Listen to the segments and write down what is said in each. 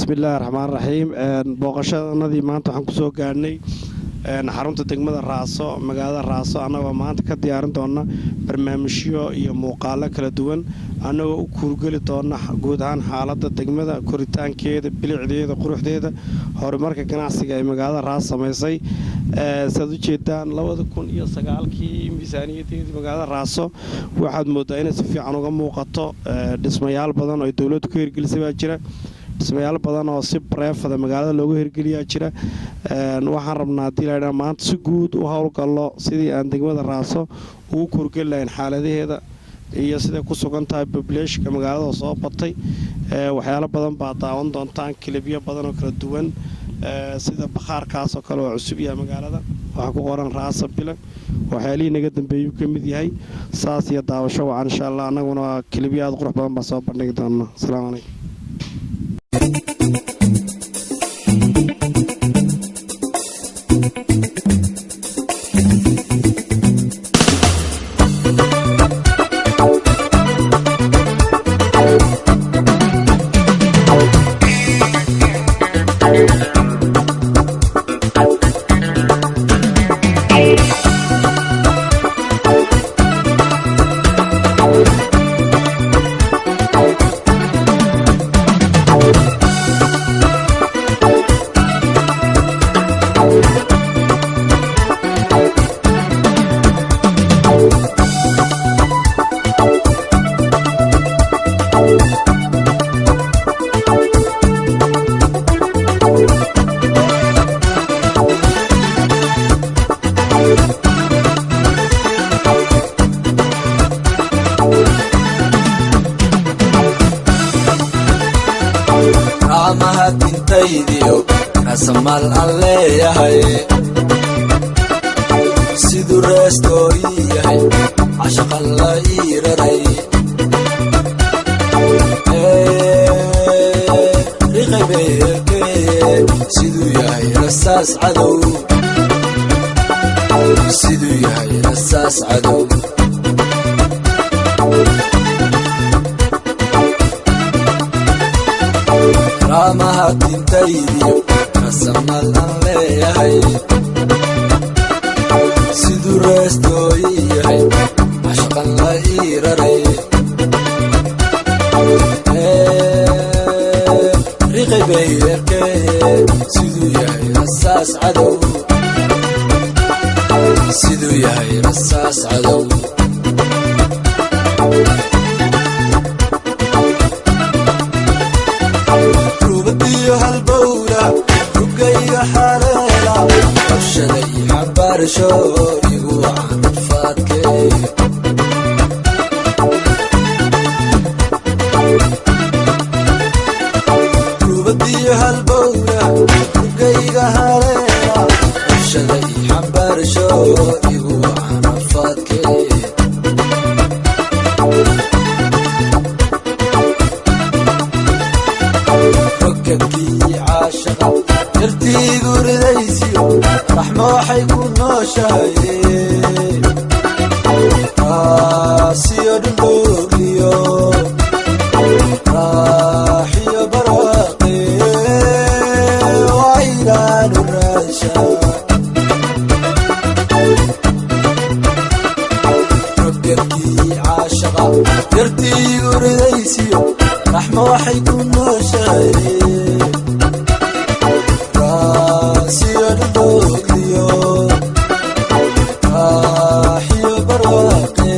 Bismi illaahi raxmaan raxiim. Booqashadanadii maanta waxaan kusoo gaadhnay xarunta degmada Raaso, magaalada Raaso, annagoo maanta ka diyaarin doona barnaamijyo iyo muuqaalo kala duwan, annagoo u kuurgeli doona guud ahaan xaaladda degmada, koritaankeeda, bilicdeeda, quruxdeeda, horumarka ganacsiga ay magaalada Raaso samaysay. Saad u jeedaan, 2009-kii miisaaniyadeedii magaalada Raaso waxaad mooddaa inay si fiican uga muuqato. Dhismayaal badan oo ay dowladdu ka hirgelisay baa jira, dhismayaal badan oo si private ah magaalada looga hirgeliyaa jira. Waxaan rabnaa haddii la maanta si guud u howlgallo sidii aan degmada Raaso ugu kurgeli lahayn xaaladaheeda iyo siday ku sugan tahay, populationka magaalada soo batay. Waxyaalo badan baa daawan doontaan, clipyo badan oo kala duwan, sida bakhaarkaas oo kale oo cusub yahay magaalada. Waxaa ku qoran Raasa Bila, waxyaalihii naga dambeeyuu ka mid yahay. Saas iyo daawasho wacan insha Allah. Annaguna clipyo aad qurux badan baan soo bandhigi doonaa. Asalaamu calaykum. Raamahadintaydiyo rasamaal aan leeyahay, siduu reestoo ii yahay cashaqan la ii raray, riqaybeerkee, siduu yahay rasaas cadow, siduu yahay rasaas cadow. Raamahadintaydiyo rasamaal aan leeyahay, siduu reestoo ii yahay cashaqan la ii raray, riqaybayerkee, siduu yahay rasaas cadow, siduu yahay rasaas cadow. Rubadiyo halbowla rugayga xaleela, rabshaday xabaarsho igu wacan faadkee. Rubadiyo halbowla rugayga haleela, rabshaday xabaarsho igu wacan faadkee. Rokabkii caashaqa yartiigu ridaysiyo, raxmo waxay ku nooshahay raasiyo dhuldogliyo, raaxiyo barwaaqe waylaanu raasha. Rokabkii caashaqa yartiigu ridaysiyo, raxmo waxay ku nooshahay raasiyo dhuldogliyo, raaxiyo barwaaqe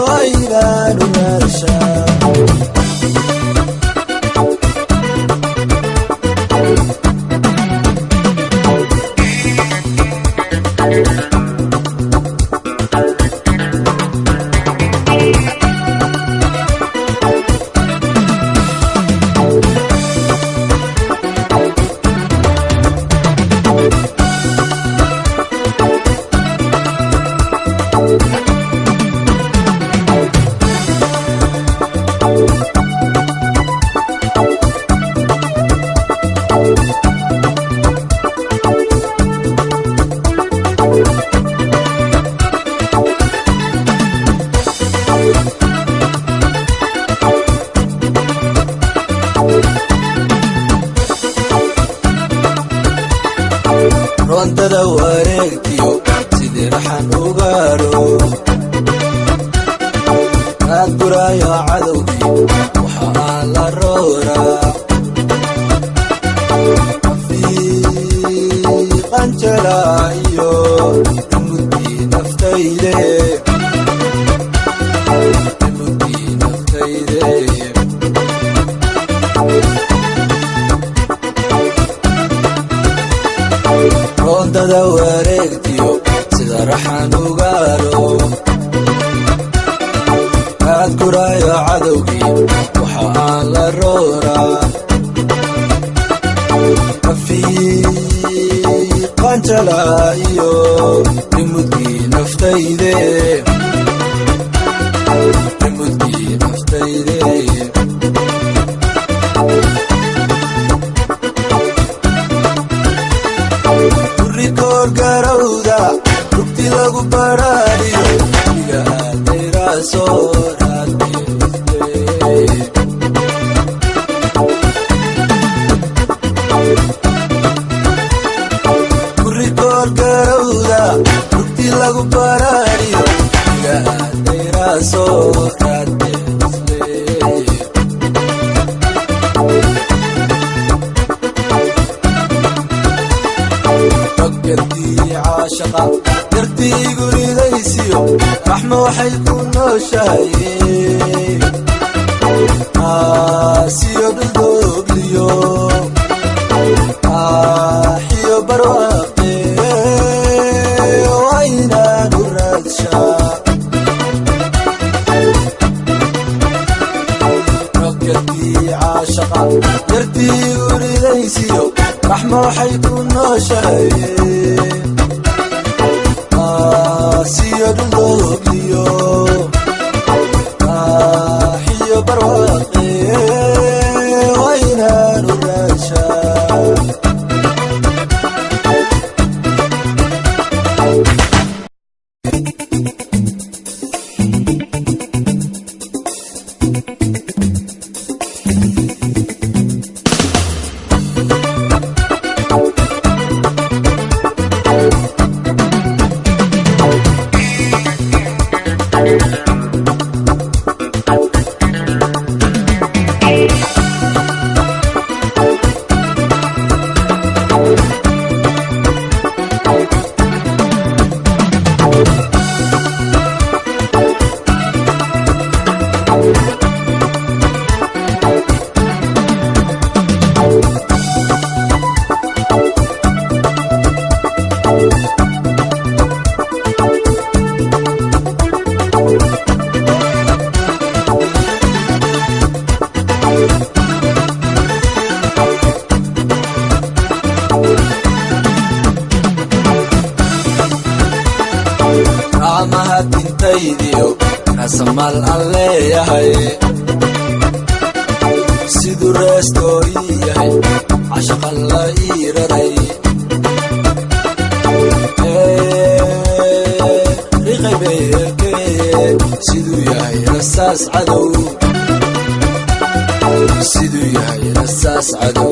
waylaanu raasha. Wareegtiyo sidii raxan ugaadho, raad guraayo cadowgii waxa aan la rooraa. Rafiiqanjalaayo mudii naftayde, mudii naftayde. Roondada wareegtiyo sida raxan ugaadho, raad guraayo cadowgii waxa aan la rooraa. Rafiiqanjalaayo rimudkii naftayde, rimudkii naftayde. Rikoor garowda rugti lagu baraariyo iga aaday raadbeiste. Rikoor garowda rugti lagu baraariyo iga aaday raadbeiste. Raggadii caashaqa dartii guridaysiyo raxmo waxay ku nooshahay aasiyo dhuldoogliyo aaxiyo barwaaqe, waa inaanu raadshaa. Raggadii caashaqa dartii guridaysiyo raxmo waxay ku nooshahay aasiyo dhuldoogliyo aaxiyo barwaaqe, waa inaanu raadshaa. Raamahadintaydiyo raasamaal aan leeyahay, siduu reestoo ii yahay cashaqan la ii raray. Riqaybeerkee siduu yahay rasaas cadow, siduu yahay rasaas cadow.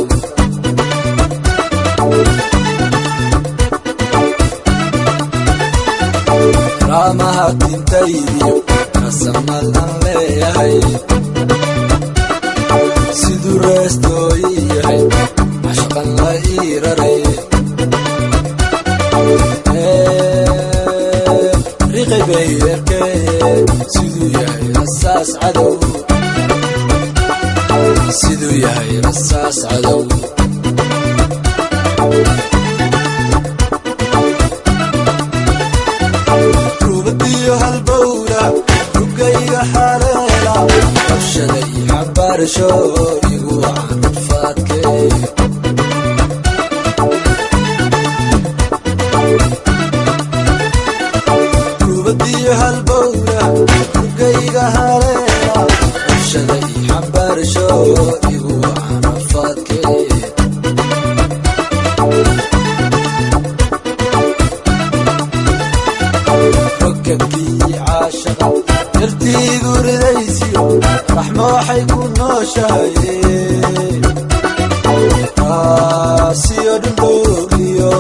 Raamahadintaydiyo raasamaal aan leeyahay, siduu reestoo ii yahay cashaqan la ii raray. Riqaybeerkee siduu yahay rasaas cadow, siduu yahay rasaas cadow. Rubadiyo halbowla rugayga xaleela, rabshaday xabaarsho igu wacan faadkee. Rubadiyo halbowla rugayga haleela, rabshaday xabaarsho igu wacan faadkee. Rokabkii caashaqa dartii guridaysiyo raxmo waxay ku nooshahay aasiyo dhuldogliyo.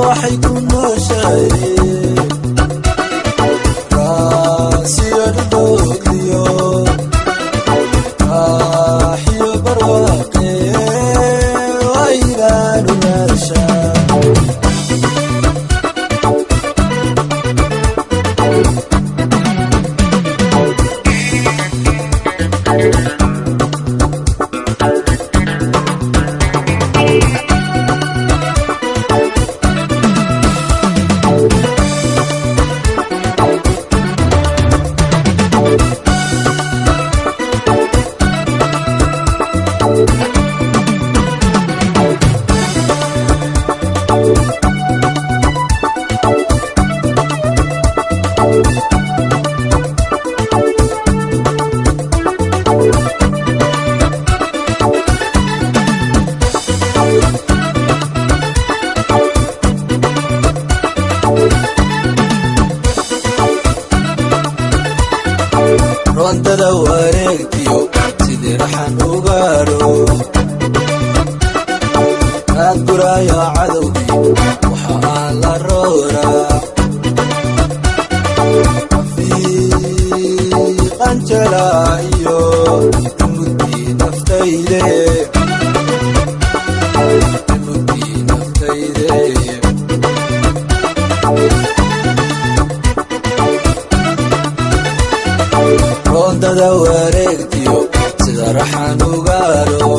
Waxay ku nooshahay raasiyo dhuldogliyo raaxiyo barwaaqe waynaanu meesha. Rondada wareegtiyo sidii raxan ugaadho aad guraayo cadowgii waxa aan la rooraa rafiiqanjala iyo mudii naftayde mudii naftayde. Rondada wareegtiyo sida raxan ugaadho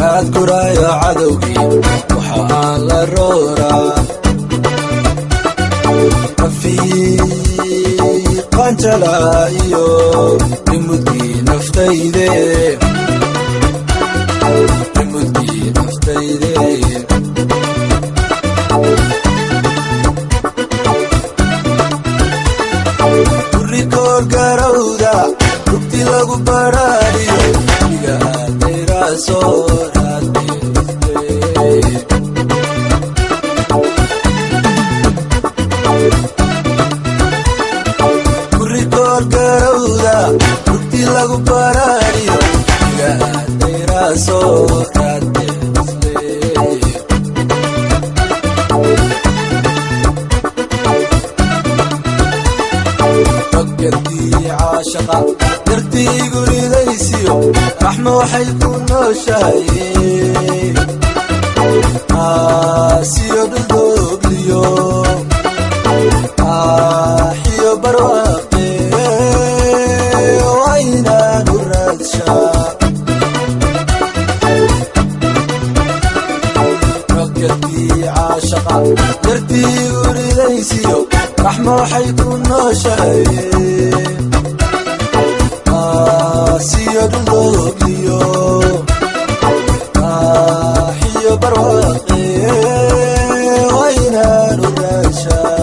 aad guraayo cadowgii waxa aan la rooraa rafiiqanjala iyo rimudkii naftayde rimudkii naftayde. Rikoor garowda rugti lagu baraariyo iga aadayraasoo raadiste. Rikoor garowda rugti lagu baraariyo iga aadayraasoo raadiste. Raggadii caashaqa dartii guridaysiyo raxmo waxay ku nooshahay aasiyo dhuldogliyo aaxiyo barwaaqe waynaanu raadshaa. Raggadii caashaqa dartii guridaysiyo raxmo waxay ku nooshahay aasiyo dhuldogliyo aaxiyo barwaaqe waynaanu raadshaa.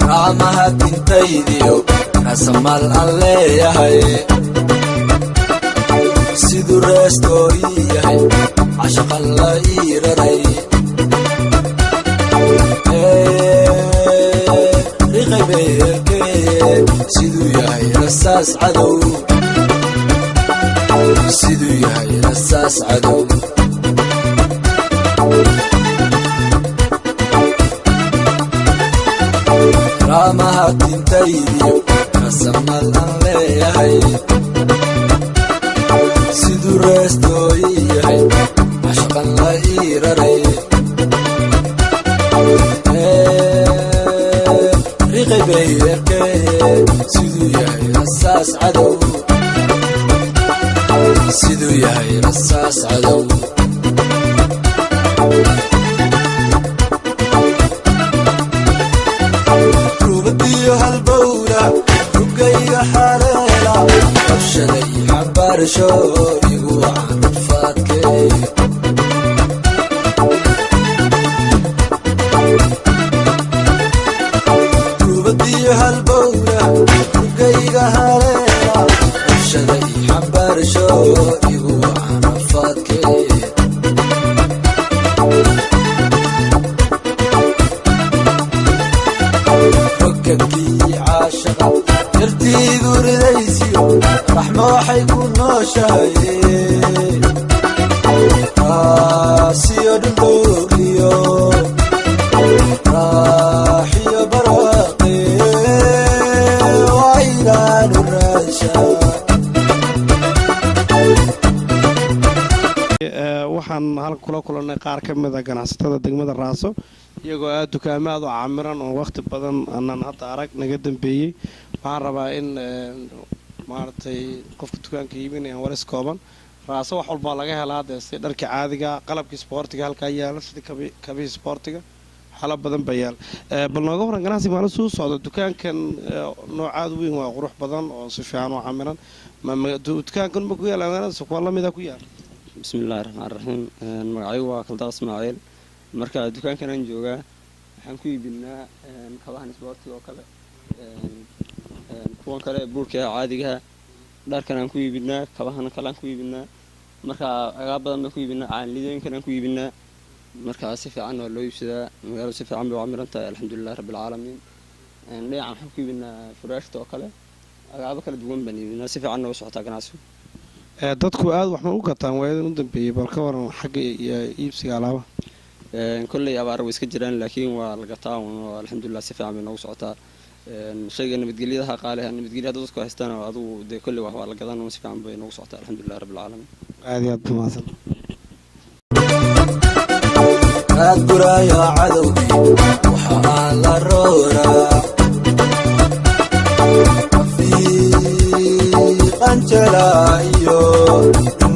Raamaha tintaydiyo raasamaal aan leeyahay siduu reestoo ii yahay cashaqan la ii raray riqay beerkee siduu yahay rasaas cadow siduu yahay rasaas cadow. Raamaha tintaydiyo raasamaal aan leeyahay. Siduu yahay rasaas cadow. Rubadiyo halbowla rugayga xaleela qabshaday xabaarsho igu wacan faadkee. Rubadiyo halbowla rugayga haleela qabshaday xabaarsho igu wacan faadkee. Rokabkii caashaqa yartiigu ridaysiyo raxmo waxay ku nooshahay raasiyo dhuldogliyo raaxiyo barwaaqe waynaanu raadshaa. Waxaan halka kula kulannay qaar ka mida ganacsatada degmada Raaso, iyagoo aada dukaamo aad u camiran oo wakhti badan aanan hadda arag naga dambeeyey. Waxaan rabaa in maaragtay qofka dukaanka iibinayaan waris kooban. Raaso wax walbaa laga helaa dee, si dharka caadiga, qalabkii sboortiga halkaa yaala, sida kabihii sboortiga, waxyaala badan baa yaala. Bal nooga waran ganacsiga maalin suu socda dukaankan. Noocaad weyn waa qurux badan oo si fiican u camiran. Dukaankan ma ku yaala magaalada kuwa lamida ku yaala? Bismi illahi raxmaan raxiim. Magacaygu waa Kaldaaq Ismaaciil. Marka dukaankan aan joogaa waxaan ku iibinaa kabahan isboortiga oo kale, kuwan kale buurka caadigaha, dharkan aan ku iibinaa, kabahan kale aan ku iibinaa. Marka agaab badan baan ku iibinaa, caanlidooyinkan aan ku iibinaa. Marka si fiican waa loo iibsadaa, magaaladu si fiican bay u camiran tahay, alxamdulilahi rabbi alcaalamiin. Dhinacan waxaan ku iibinaa furaashta oo kale, agaabo kala duwan baan iibinaa. Si fiicanna u socotaa ganacsigu. Dadku aada wax ma u gataan waayadan u dambeeyey? Bal ka waran xagga iibsiga alaabaha. Kolley abaar way iska jiraan, laakiin waa la gataa un oo alxamdulilah si fiican bay noogu socotaa. Shayga nabadgelyadaha qaaliha, nabadgelya hadda dadku haystaan oo adigu dee kolley wax waa la gadan un, si fiican bay noogu socotaa, alxamdulilah rabbi alcaalamiin. Aada iyo aad ba mahadsan. Aad guraayo cadowgii waxa aan la rooraa afiiqanjala iyo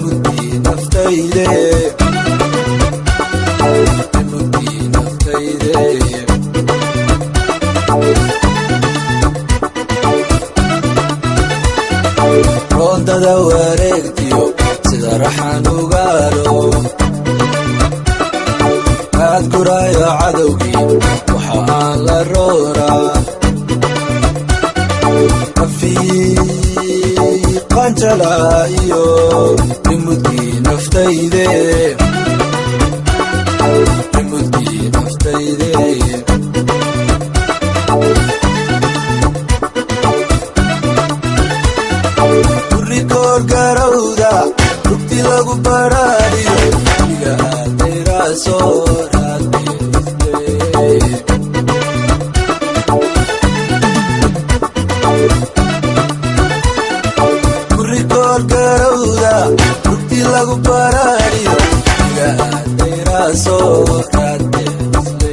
mudii naftayde, mudii naftayde. Roondada wareegtiyo sida raxan ugaalo aad guraayo cadowgii waxa aan la rooraa afiiqanjala iyo rimudkii naftayde, rimudkii naftayde. Gurikoor garowda rugti lagu baraariyo iga aadayraasoo raadbeiste. Gurikoor garowda rugti lagu baraariyo iga aadayraasoo raadbeiste.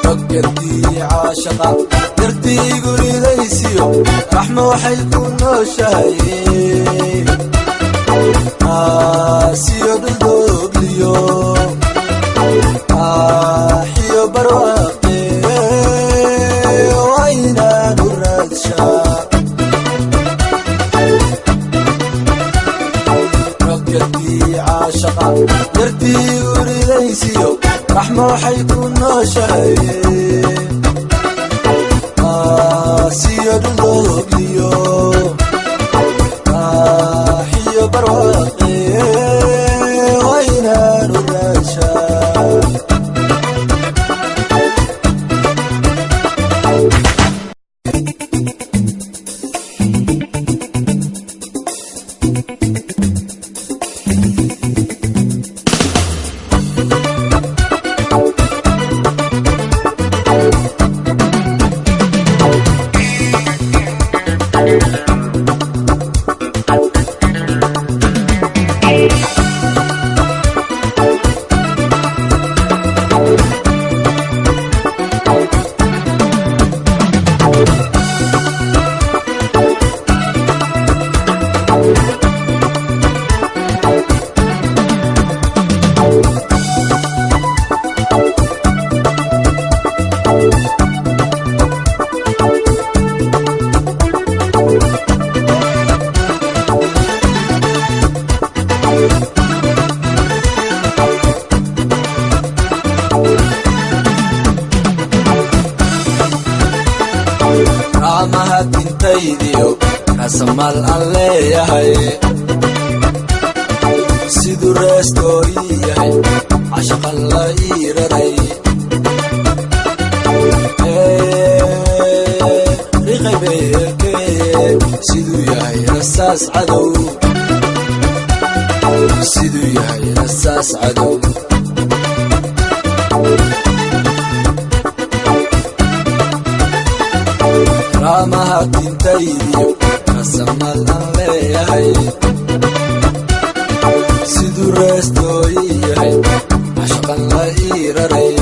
Roggadii caashaqa dartii guridaysiyo raxmo waxay ku nooshahay aasiyo dhuldogliyo aaxiyo barwaaqe waynaanu raadshaa. Roggadii caashaqa dartii guridaysiyo raxmo waxay ku nooshahay aasiyo dhuldogliyo aaxiyo barwaaqe waynaanu raadshaa. Raamaha tintaydiyo rasamaal aan leeyahay, siduu reestoo ii yahay cashaqan la ii raray. Riqay beerkee, siduu yahay rasaas cadow, siduu yahay rasaas cadow. Raamaha tintaydiyo rasamaal aan leeyahay, siduu reestoo ii yahay cashaqan la ii raray.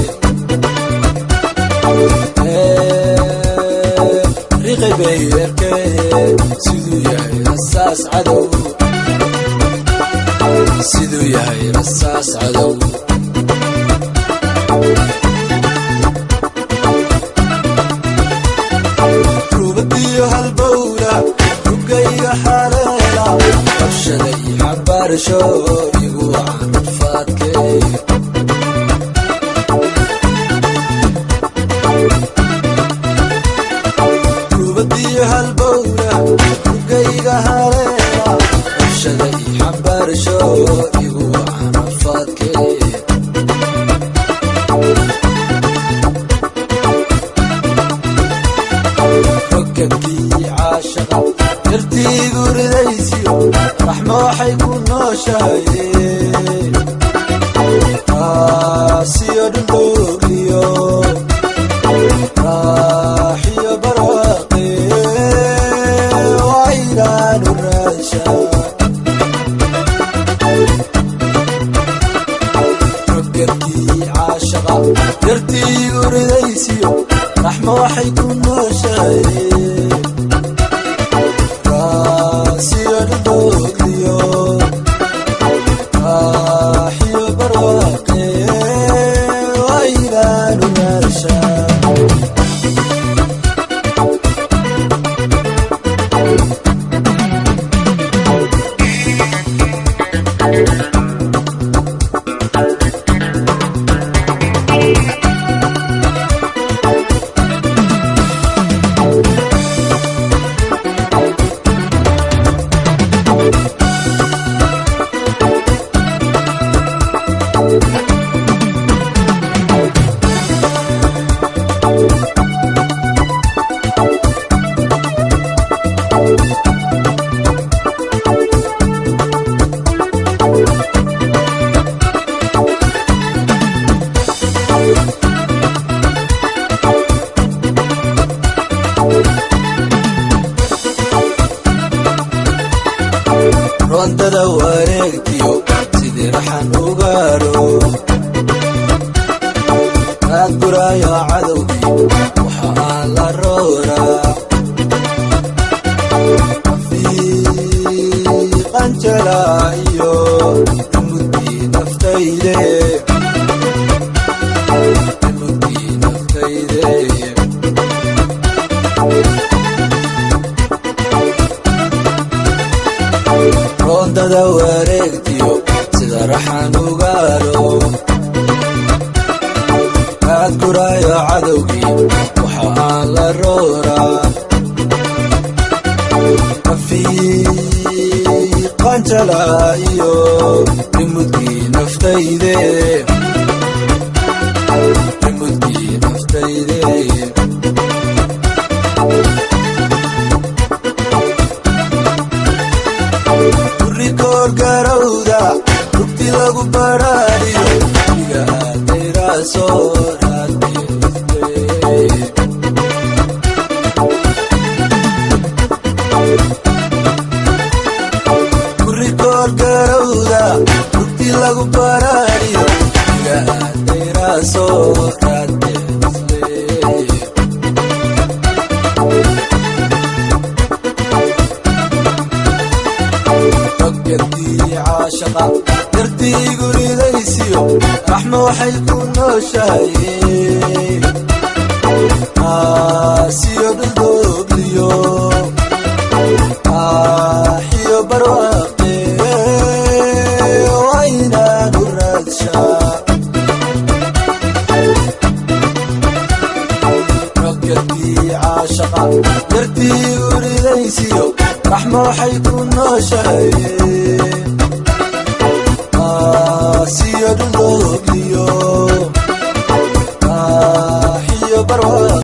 Riqay beerkee, siduu yahay rasaas cadow, siduu yahay rasaas cadow. Rubadiyo halbowra rugayga xaleela, rabshaday xabaarsho igu wacan rafaadkee. Rubadiyo halbowra rugayga haleela, rabshaday xabaarsho igu wacan rafaadkee. Rogabkii caashaqa yartiigu ridaysiyo raxmo waxay ku nooshahay, raasiyo dhuldogliyo raaxiyo barwaaqe waynaanu raasha. Rogabkii caashaqa yartiigu ridaysiyo raxmo waxay ku nooshahay, raasiyo dhuldogliyo raaxiyo barwaaqe waynaanu raasha. Rondada wareegtiyo sidii raxan ugaadho, aad guraayo cadowgii waxa aan la rooraa. Rafiiqanjala iyo mudii naftayde, mudii naftayde. Rondada wareegtiyo sida raxan ugaadho, aad guraayo cadowgii waxa aan la rooraa. Rafiiqanjala iyo rimudkii naftayde, rimudkii naftayde. Rikoor garowda rugti lagu baraariyo iga aadayraasoo raadiste. Rikoor garowda rugti lagu baraariyo iga aadayraasoo raadiste. Roggadii caashaqa yartiigu ridaysiyo raxmo waxay ku nooshahay, aasiyo dhuldogliyo aaxiyo barwaaqe waynaanu raadshaa. Caashaqa dartii uridaysiyo raxmo waxay ku nooshahay siyo dhuloogliyo xiyo barwa.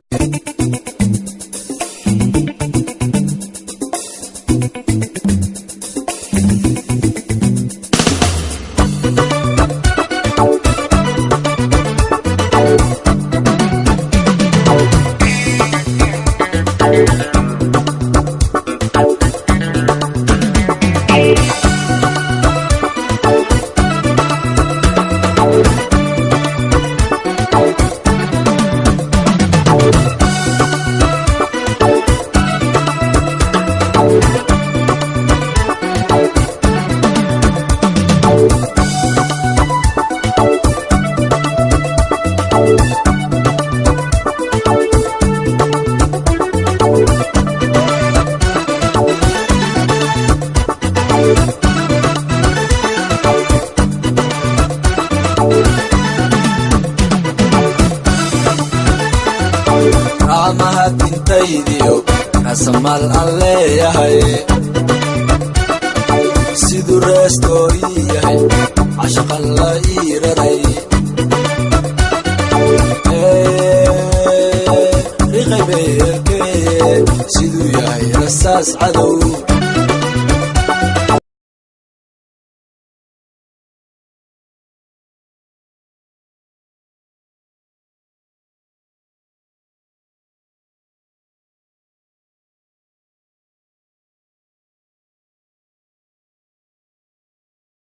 Raamahadintaydiyo rasamaal aan leeyahay, siduu reestoo ii yahay cashaqan la ii raray, riqaybeerkee siduu yahay rasaas cadow.